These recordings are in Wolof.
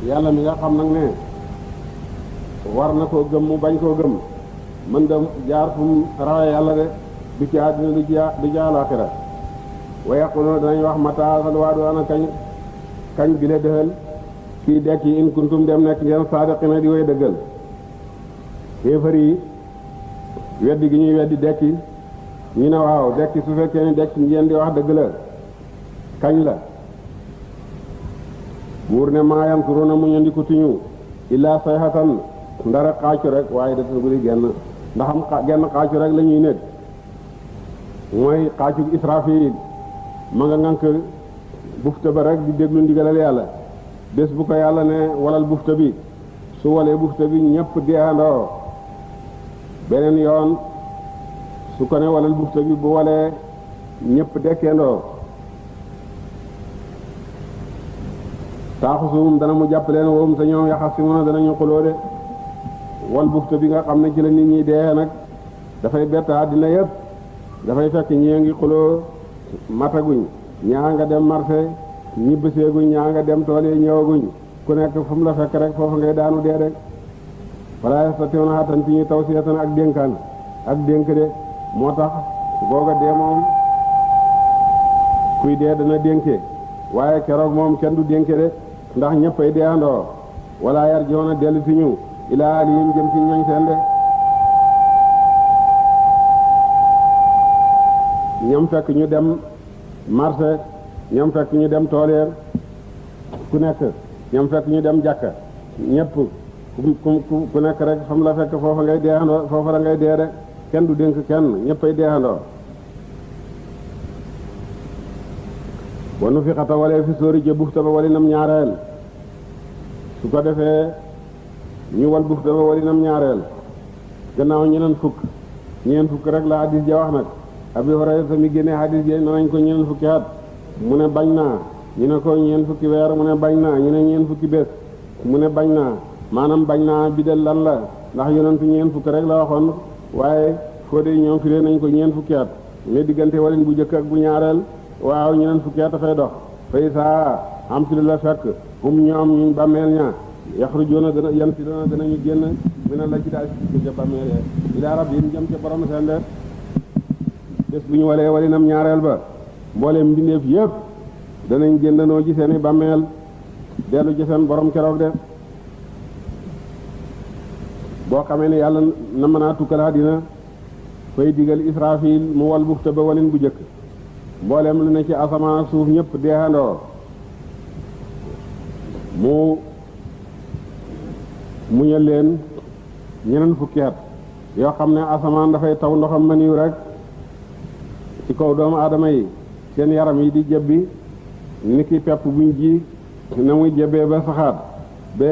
yàlla mi nga xam nag ne war na koo gëm mu bañ koo gëm mën da jaar fu mu rawee yàlla de du ci àddina du ci àllaaxira wa yaquluna danañ wax mata haazal wa'du ana kañ bi le dëxal kii dekki in kuntum dem nekk ngeen saadiqina di way dëggal kéefar yi weddi gi ñuy weddi dekki ñu ne waaw dekki su fekkee ni dekki ngeen di wax dëgg la kañ la buur ne maayam suruna mu ñandiku tiñu illaa sayhatan ndara xaacu rek waaye dafa gudi genn ndax am genn xaacu rek la ñuy nekk mooy xaacu Israfil ma nga ngànk bufta ba rek di déglu ndigalal yàlla bés bu ko yàlla ne walal bufta bi su walee bufta bi ñëpp deexandoo beneen yoon su ko ne walal bufta bi bu walee ñëpp dekkeendoo taaxusum dana mu jàpp leen woom te ñoom yaxas si mun danañu xuloo de wal bufta bi nga xam ne ci la nit ñi dee nag dafay bett àddina yëpp dafay fekk ñii ngi xuloo mataguñ ñaa nga dem marché ñibbiseeguñ ñaa nga dem tool yi ñëwaguñ ku nekk fu mu la fekk rek foofu ngay daanu dee rek wala yastati'uuna xattan fi ñu tawsiyatan ak dénkaan ak dénk de moo tax googa dee moom kuy dee dana dénke waaye keroog moom kenn du dénke de ndax ñëppay deeandoo wala yarji'uuna dellu fi ñu ilaa ahlihim jëm ci ñoñ seen de ñoom fekk ñu dem marché ñoom fekk ñu dem tooleer ku nekk ñoom fekk ñu dem jàkka ñëpp ku nekk rek xam la fekk foofa ngay deexandoo foofa la ngay dee de kenn du dénk kenn ñëppay deexandoo wanu fi xata walee fi sóori ja bufta ba wali nam ñaareel su ko defee ñu wal bufta ba wali nam ñaareel gannaaw ñeneen fukk rek la hadis ja wax nag Abi Hurayra mi génne hadis ja nañ ko ñeneen fukki at mu ne bañ naa ñu ne ko ñeen fukki weer mu ne bañ naa ñu ne ñeen fukki bés mu ne bañ naa maanaam bañ naa bi de lan la ndax yonentu ñeen fukki rek la waxoon waaye foo de ñoom firee nañ ko ñeen fukki at mais diggante walin bu jëkk ak bu ñaareel waaw ñeneen fukki at dafay dox fay saa am ci lu la fekk hum ñoom ñu bàmmeel ña yaxrujuuna dana yan si danañu génn mi ne la ci daal si ca bàmmeel ya ilaa rabbihim jëm ca borom seen de bés bu ñu walee walinam ñaareel ba mbooleem mbindeef yëpp danañ génnanoo ci seeni bàmmeel dellu ci seen borom keroog de boo xamee ne yàlla na mën a tukkal àddina fay digal Israfil mu wal bufta ba walin bu jëkk mbooleem lu ne ci asamaan ak suuf ñëpp deexandoo mu muñal leen ñeneen fukki at yoo xam ne asamaan dafay taw ndoxam maniw rek ci kaw doomu aadama yi seen yaram yi di jebbi ni ki pepp buñ ji na muy jebbee ba saxaat ba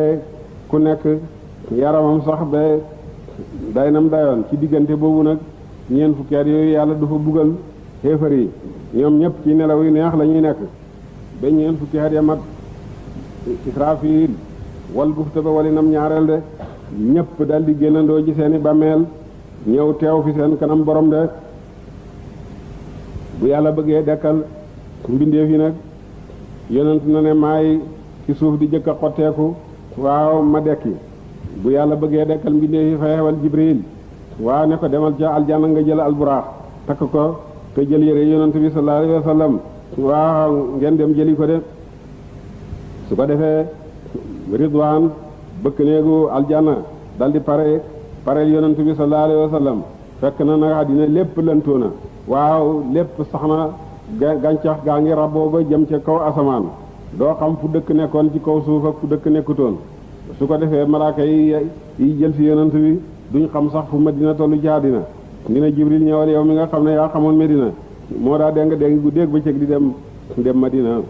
ku nekk yaramam sax ba day nam dayoon ci diggante boobu nag ñeent fukki at yooyu yàlla du fa buggal xéefar yi ñoom ñëpp ci nelaw yu neex la ñuy nekk ba ñeent fukki at ya mat Israfil wal bufta ba walinam ñaareel de ñëpp dal di génnandoo ci seeni bàmmeel ñëw teew fi seen kanam borom de bu yàlla bëggee dekkal mbindeef yi nag yonent na ne maay ci suuf di jëkk a xotteeku waaw ma dekki bu yàlla bëggee dekkal mbindeef yi fa xewal Jibril waaw ne ko demal ca aljanna nga jël alburaax takk ko te jël yére yonent bi sallallahu alayhi wa sallam waaw ngeen dem jëli ko de su ko defee ridwaan bëkk néegu aljanna dal di pareel yonent bi sallallahu alayhi wa sallam fekk na nag àddina lépp lëntoona waaw lépp sax na gàncax gaa ngi raboo ba jëm ca kaw asamaan doo xam fu dëkk nekkoon ci kaw suuf ak fu dëkk nekkutoon su ko defee malaaka yi jël si yonent bi duñ xam sax fu Madina tollu ci àddina ñu ne Jibril ñëwal yow mi nga xam ne yaa xamoon Medina moo daa déng guddeeg bëccëg di dem Madina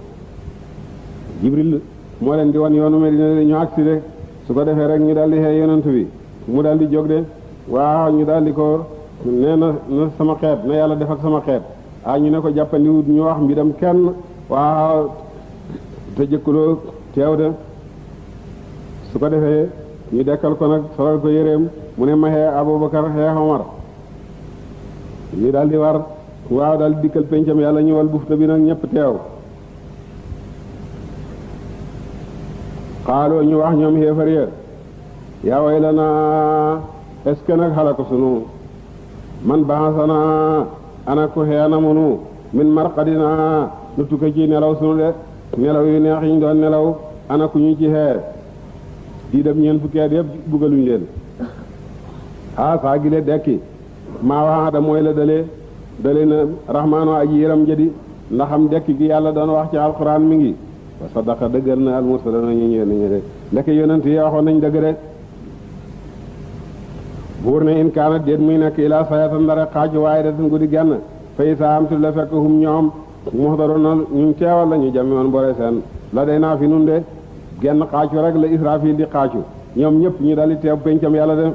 Jibril moo leen di wan yoonu Medina de ñu agsi de su ko defee rek ñu daal di xëy yonent bi mu daal di jóg de waaw ñu daal di ko nee na sama xeet na yàlla def ak sama xeet ñu ne ko jàppandiwut ñu wax mbidam kenn waaw te jëkkuloo teew de su ko defee ñu dekkal ko nag solal ko yéreem mu ne ma xee Abubakar xee Omar ñu daal di war waaw daal di dikkal pencam yàlla ñu wal bufta bi nag ñëpp teew xaaloo ñu wax ñoom xéefar ya yaa waylanaa est-ce que nag xalaku sunu man ba'asana ana ku xeena munu min marqadina nu tukka ci nelaw sunu de nelaw yu neex yi ñu doon nelaw ana ku ñu ci xee di dem ñeen fukki at yëpp buggaluñ leen saa gi le dekki maa waxada mooy la dale na rahmaano aji yëram jadi ndaxam dekki gi yàlla doon wax ci alquran mi ngi wa sadaqa dëggal na al mursaluna ñu ñëw nañu de ndeke yonent yi waxoon nañ dëgg de buur ne in kaanat déet muy nekk ilaa sayatan ndare xaaju waaye de tan guddi genn fay saa am tu la fekk hum ñoom muxdaruna ñu teewal la ñu jami woon bore seen la day naa fi nun de genn xaacu rek la Israfil di xaacu ñoom ñëpp ñu dali teew pencam yàlla de